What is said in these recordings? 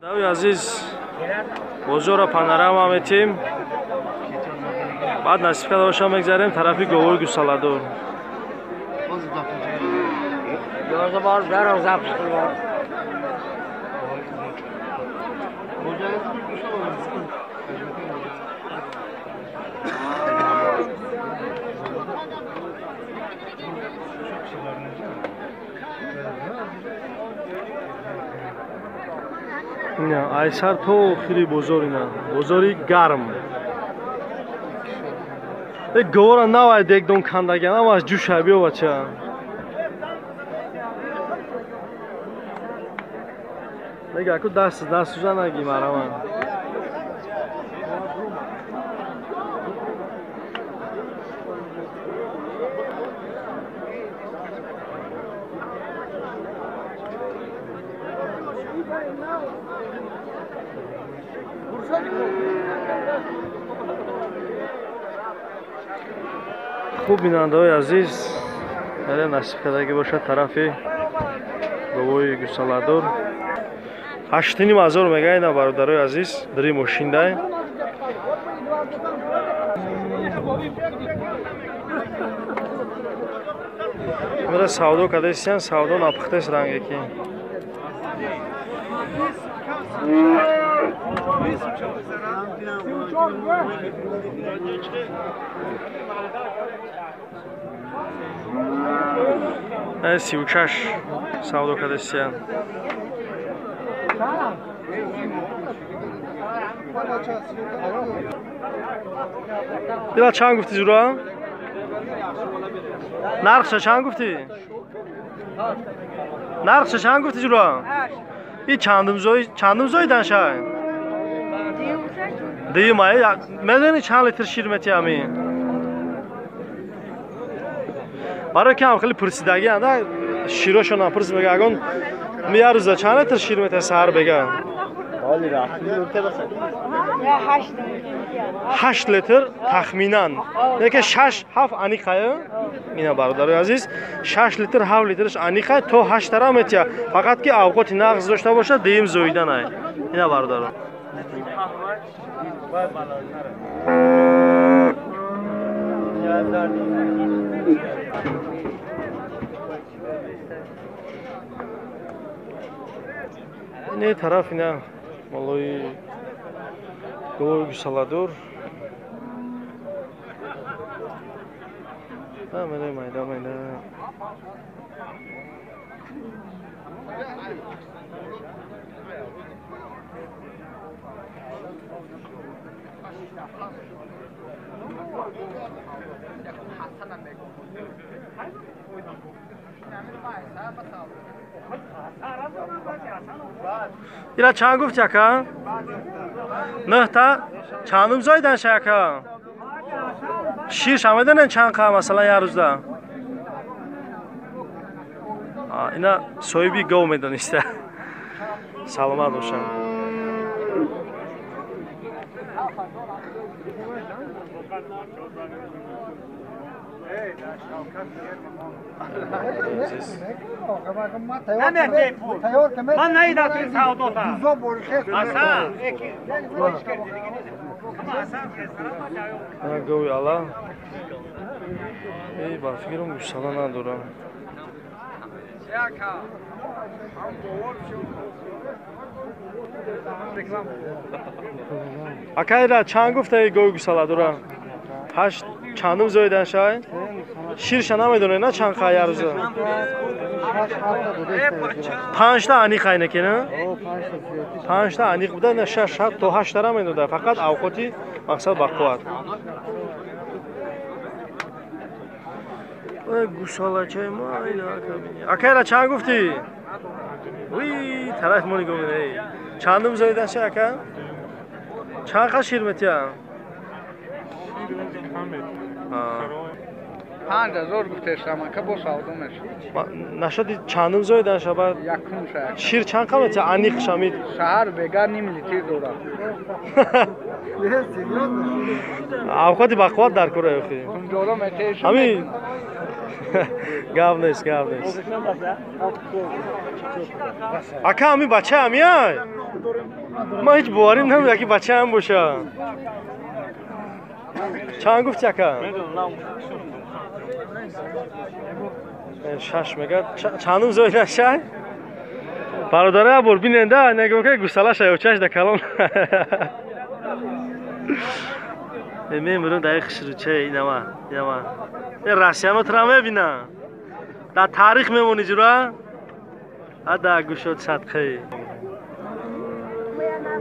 Дави азиз, бозорро панорама метем. Баъд насиб карда боша мегзарем тарафи говои гусаладор. Ина айсар то охири бозор, ина бозори гарм. Э говора навай дегдон кандаган, ҳамаш ҷӯша, биё бача. Нега ку даст дастужа наги мараман. Хуб, бинандаҳои азиз, ҳале насиб кардагӣ бошад тарафи говои гусаладор. 8500 мега ина бародарои азиз, дари мошиндай. Мера савдо кардесиян, савдо напухтес ранге ки. 36 савдо кардесиян. Ила чанд гуфтӣ зура? Нархша чанд гуфтӣ? Нархша чанд гуфтӣ зура? И чандум зоидан шай? Дуюм ай. Медонӣ чанд литр шир метиҳ ами? Барои ки ҳам хеле пурсидагӣ анда широшонам пурс мега, агон ми як рӯза чанд литр шир метиҳ саҳар бега? 8 литр тахминан. Яке 6 7 аниқая. Ина бародарои азиз, 6 литр 7 литраш аниқай то 8 тара метиҳ. Фақат ки авқоти нағз дошта бошад, дуюм зоиданай. Ина бародаро. Ине тараф ина малои говои гусаладор. Майда майда майда. Ила чанд гуфти ака? 9та чандум зоидан ша ака? Ширша медонен чанд қа масалан як рӯзда? Ина соҳиби гов медониста. Саломат бошанд. من نیدم توی سعادتا اصلا Гови ала. Эй, ба фикрам гусала надорам. Акайра чанд гуфта гови гусала дорам? 8 чандум зоидан шай? Ширша намедонед на чанд қа як рӯза? 5та аниқ айна ки на? 5та аниқ буда на 6 7 то 8 тара медода. Фақат авқоти мақсад бақувват. Гусалачаи ма айна ака бини. Акайра чанд гуфтӣ? Уи, тараф мо нигоҳ мекунӣ. Чандум зоидан шай ака? Чанд қа шир метиҳ? 5000 гуфтешам, ака бо савдо мешавад. Нашади чандум зоидан шабад? Якум шая. Шир чанд қа метиҳ? Аниқ шамид. Саҳар бега ним литр дорад. Авқоти бақувват дар кора охи. Тунҷоро метиҳ. Ҳамин гап нест, гап нест. Ака ҳамин бача ҳамиай? Ман ҳеҷ боварим намеяд ки бачаам боша. Чанд гуфти ака? Шаш мегӯяд. Чандум зоида шай? Бародарая бор биненда, нигоҳ кунед гусалаша ёчаш да калон. Мемурам дар хушрӯча инама, инама. Россияно тра мебина. Дар таърих мемонӣ ҷура? Ада гӯшод садқаи.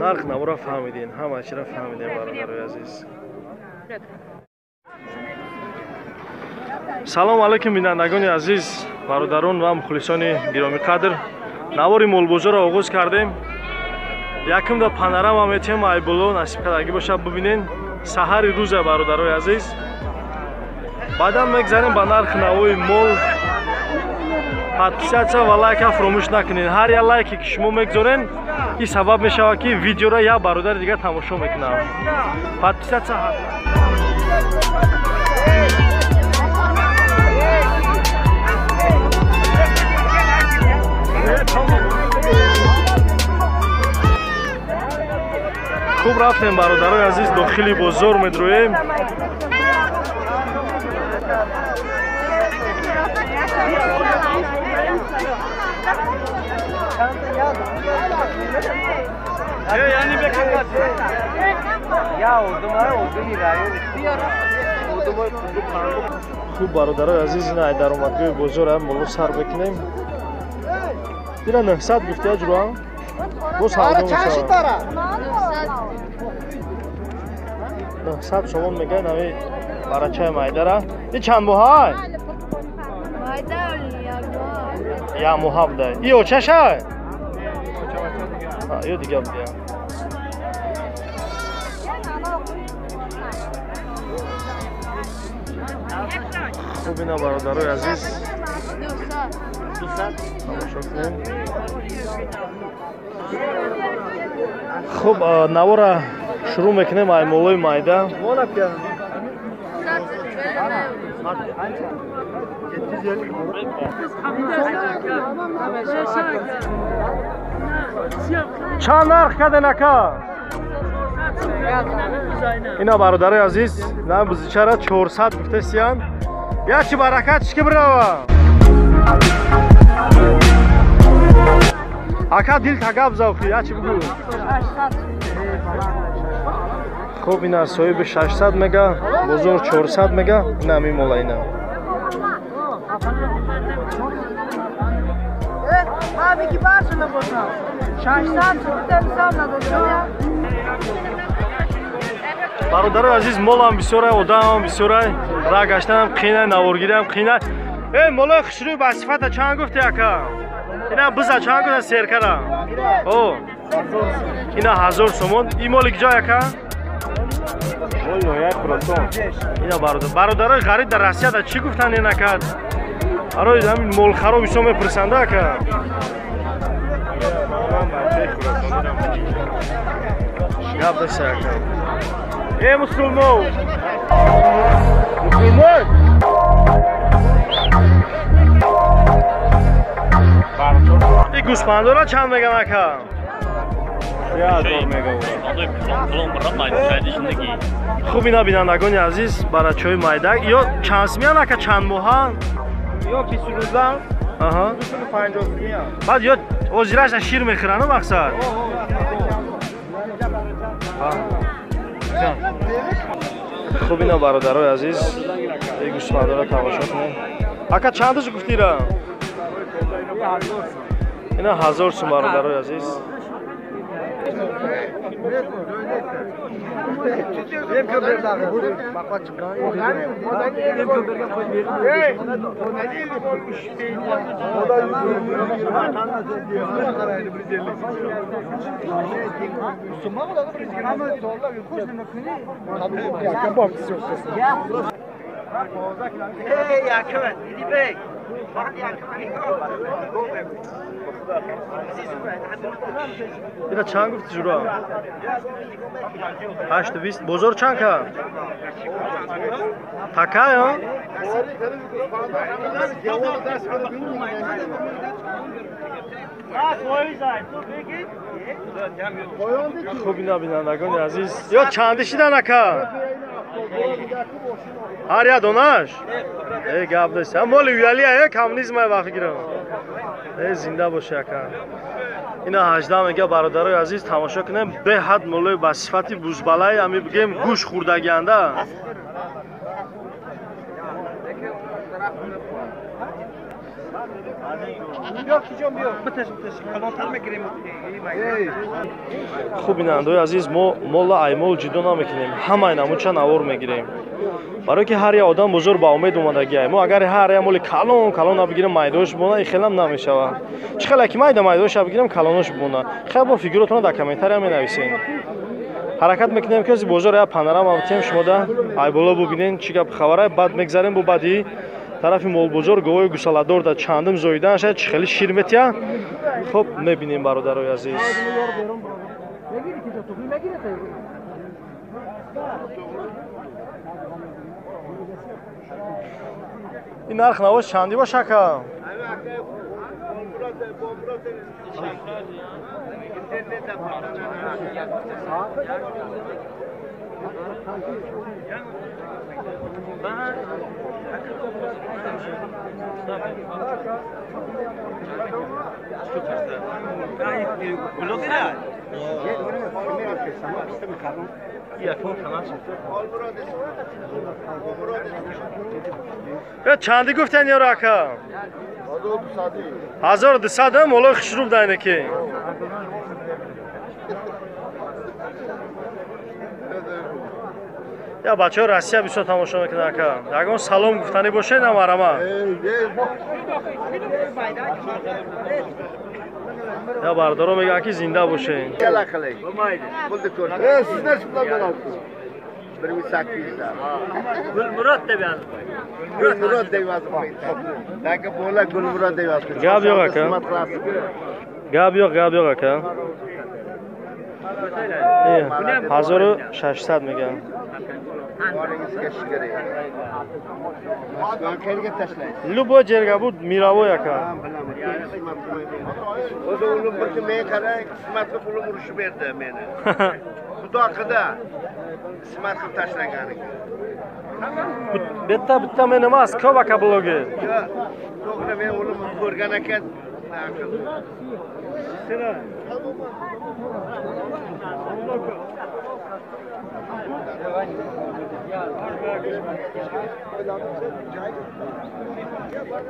Нарх навора фаҳмидин, ҳама чиро фаҳмидин бародарои азиз. Салом алайкум бинандагони азиз, бародарон ва мухлисони гиромиқадр. Навори молбозорро оғоз кардем. Якум да панорама метиҳем айболо, насиб кардагӣ бошад бибинен. Саҳари рӯза бародарои азиз. Баъдан мегзарем ба нархи навои мол. Подписаться ва лайка фаромӯш накунед. Ҳар як лайке ки шумо мегзорен, ин сабаб мешавад ки видеоро як бародари дигар тамошо мекунад. Подписаться. Хуб рафтем бародарои азиз, дохили бозор медроем. Хуб бародарои азиз, ина ай даромадгоҳи бозор ам моло сар мекунем. Ира 900 гуфти аҷруа? Боз ҳавдо мешавад. 900 сомон мегӯяд ҳами барачаи майдара. И чанд моҳай? Як моҳа будай. И очашай? Ё дига будия. Хуб ина бародарои азиз, тамошо кунем. Хуб, навора шурӯъ мекунем ай молои майда. Чанд нарх карден ака? Ина бародарои азиз, на бузичара 400 гуфтасиян. Ячи баракатш ки бирава. Ака дил та гап завхи, ячи бугу. Хуб, ина соҳиби 600 мега, бозор 400 мега, ина ҳамин мола ина. Бародарои азиз, молам бисёрай, одамам бисёрай, раҳ гаштанам қинай, наворгириам қинай. Э, молои хушрӯи ба сифата чанд гуфти ака? Ина биза чанд гуфта серкара? О, ина 1000 сомон. Ин моли киҷой ака? Ина бародарои ғариб дар Россияда чӣ гуфтанд ин ака? Барои ҳамин молхаро бисёр мепурсанда ака. Гап нест ака. Э, мусулмон! Мусулмон! И гӯсфандора чанд меган ака? Хуб, ина бинандагони азиз, барачои майдак. Ё чанд симиян ака, чанд моҳа? Ё 20 рӯза. Аҳа. 250 симиян. Баъд ё озираша шир мехӯрану мақсад? Хуб, ина бародарои азиз, и гӯсфандора тамошо кунед. Ака чандаш гуфтира? Ина 1000 сум бародарои азиз. Ира чанд гуфти ҷура? 820. Бозор чанд кард? Такай, а? Хуб, ина бинандагони азиз, ё чанди шидан ака? Ҳар як донаш? Э, гап нест. Моли уялия, э, коммунизмай ба фикрам. Э, зинда боши ака. Ина 18 мега, бародарои азиз, тамошо кунем, беҳад молои ба сифати бузбалай, ами бигем гӯш хӯрдагианда. Хуб, бинандаои азиз, мо молла аймол ҷудо намекунем, ҳамаи намуча навор мегирем, барое ки ҳар як одам бозор ба умед омадагиай. Мо агар ҳар як моли калон калона бигирем, майдош бона, и хелам намешавад. Чӣ хеле ки майда майдоша бигирем, калонош бона. Хел бо фигуротона дар комментария менависем. Ҳаракат мекунем, ки ози бозор як панорама битем, шумода айболо бубинен чӣ гап хабарай. Баъд мегзарем бо баъди тарафи молбозор, говои гусаладор да чандум зоидан шояд, чӣ хеле шир метия. Хуб, мебинем, бародарои азиз. Ин нарх навоз чандӣ бош ака? Чандӣ гуфтан ёро ака? 1200. Молои хушрӯб дайне ки. Я бачаҳо Россия бисёр тамошо мекунанд ака. Ягон салом гуфтанӣ бошед намарама. Я бародаро мегӯянд, ки зинда бошед. Гап yo'q aka. Гап yo'q, гап yo'q aka. 1600 мегӯянд. Любой жерга буд мировой ака. O'zi o'g'lim bir kun men qarang, qismat qilib ulim urishib berdi meni. Xudo haqida qismat qilib tashlagan ekan. Bitta bitta men emas, ko'p aka bloger. Yo'q, to'g'ri, men o'g'lim ko'rgan ekan.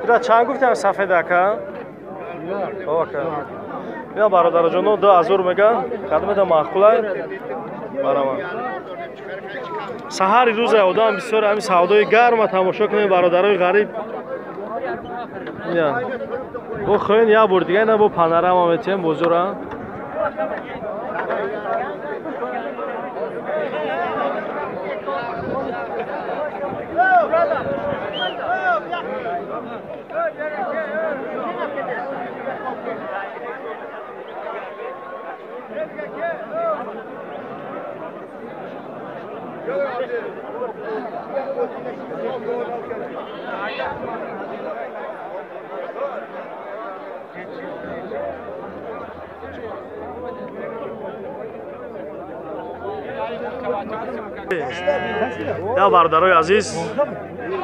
Ира чанд гуфтам сафед ака? Ака. Ина бародарҷоно 2000 меган, кадомеда маъқулай? Барама. Саҳари рӯзе одам бисёр ҳамин савдои гарма тамошо кунем, бародарои ғариб. Ина. Бо хоҳен як бор дига ина бо панорама метиҳем бозора. Я бародарои азиз,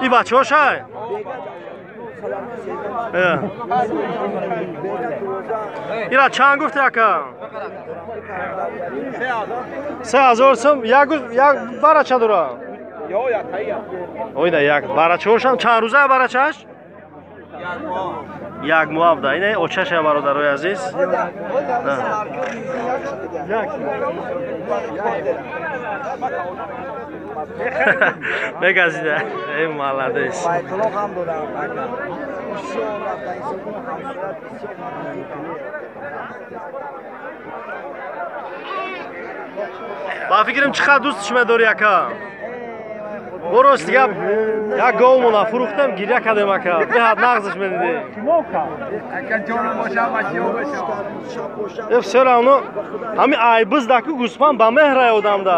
и бачаҳо шай? Ира чанд гуфти ака? 3000 сум. Як барача дора? Оина як барачаҳошам чанд рӯза барачааш? Як моҳ буда. Ина очаша, бародарои азиз. Мегазида. Эй, молодец. Ба фикрам чӣ қадр дӯстш медорӣ ака? Борост гап, як говмона фурӯхтам, гиря кардем ака. Беҳад нағзш медидем. Э, всё равно ҳами айбиз даку гӯспанд ба меҳрай одамда.